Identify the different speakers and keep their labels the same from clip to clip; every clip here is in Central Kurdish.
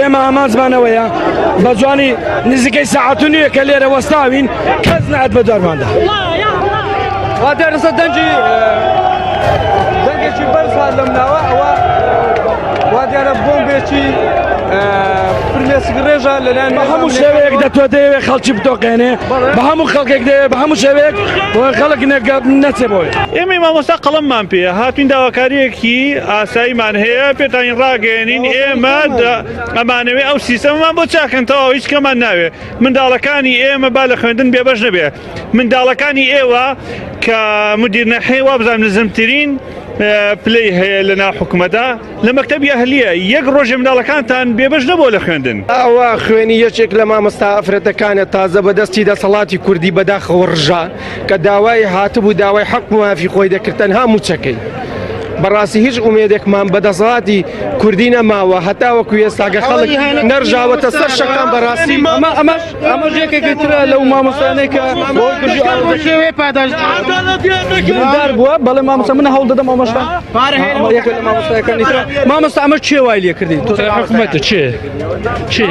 Speaker 1: ئێمە ئامانجمان ئەوەیە بە جوانی نزیکەی سەعات و نیوێکە لێرە وەستاوین کەس نەهات بە دوارماندا.
Speaker 2: وا دیارە دەنگی دەنگێکی بەرز هات لەم ناوە ئەوە وا دیارە بۆمبێکی فرمێسک ڕێژە لەلایەن
Speaker 1: بە هەموو شێوەیەک دەتوە دەیەوێت خەڵکی بتۆقێنێ بە هەموو خەڵکێک دەیەوێت بە هەموو شێوەیەک بۆ خەڵک نەچێ بۆی.
Speaker 3: ئێمەی مامۆستا قەڵەممان پێیە هاتوین داواکاریەکی ئاساییمان هەیە پێتانی ڕاگەیەنین ئێمە ئەمانەوێ ئەو سیستەمەمان بۆ چاکەن تەواو هیچ کەمان ناوێ منداڵەکانی ئێمە با لە خوێندن بێبەش نەبێ منداڵەکانی ئێوە کە مدیر نەحێ وابزانم نزمترین پلەی هەیە لە ناو حکومەتدا لە مەکتەبی ئەهلیە یەک ڕۆژێ منداڵەکانتان بێبەش نەبووە لە خوێندن.
Speaker 4: ئەوە خوێنی یەکێک لە مامۆستا ئافرەتەکانە تازە بەدەستی دەسەڵاتی کوردی بەداخەوە ڕژا کە داوای هاتبوو داوای حەق و مافی خۆی دەکرد تەنها مووچەکەی. بەڕاستی هیچ ئومێدێکمان بە دەسەڵاتی کوردی نەماوە هەتاوەکو ئێستاکە خەڵک نەرژاوەتە سەر شەقام بەڕاستی
Speaker 2: ئەمە ئەمەش ئەمەش یەکێکی ترە لەو مامۆستایانەی کە بۆی گرژی
Speaker 5: شێوەیە پاداشت
Speaker 2: بریندار بووە بەڵێ مامۆستا من هەوڵ دەدەم ئەمەشتان ئەمە یەکێک لە مامۆستایەکانی ترە مامۆستا ئەمە چێ وای لێ کردی تۆ
Speaker 6: حکومەتە چێ چێ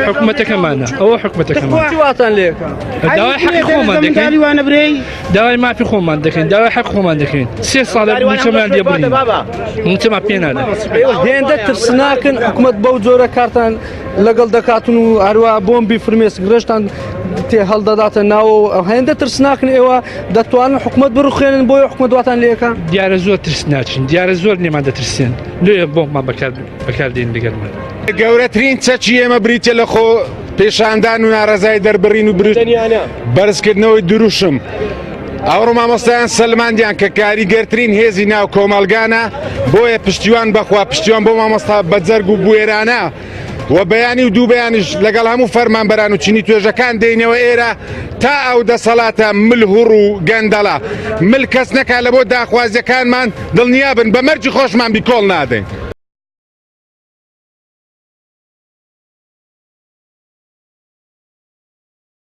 Speaker 6: حکومەتەکەمانە ئەوە حکومەتەکەمان
Speaker 2: چی واتان لێکە
Speaker 6: داوای حەقی خۆمان دەکەین داوای مافی خۆمان دەکەین داوای حەق خۆمان دەکەین سێ ساڵە مووچەمان لێ بڕین مووچەمان پێ نادەن
Speaker 2: ئێوە هێندە ترسناکن حکومەت بەو جۆرە کارتان لەگەڵ دەکاتن و هەروە بۆمبی فرمێسک ڕێژتان تێ هەڵدەداتە ناوە و هێندە ترسناکن ئێوە دەتوانن حکومەت بڕوخێنن بۆیە حکومەت واتان لێکە
Speaker 6: دیارە زۆر ترسناچین دیارە زۆر لێمان دەترسێن لێ بۆمبمان بەکار بەکاردێن لەگەڵمان.
Speaker 7: گەورەترین چەکی ئێمە بریتە لە خۆ پێشاندان و ناڕەزای دەربڕین و بەرزکردنەوەی دروشم. ئەوڕۆ مامۆستایان سەلماندیان کە کاریگەرترین هێزی ناو کۆمەڵگانە بۆیە پشتیوان بەخوا پشتیوان بۆ مامۆستا بەجەرگ و بوێرانە و بەیانی و دوو بەیانیش لەگەڵ هەموو فەرمانبەران و چینی توێژەکان دێینەوە ئێرە تا ئەو دەسەڵاتە ملهوڕ و گەندەڵە مل کەس نەکا لە بۆ داخوازیەکانمان دڵنیابن بە مەرجی خۆشمان بیکۆڵ نادەین.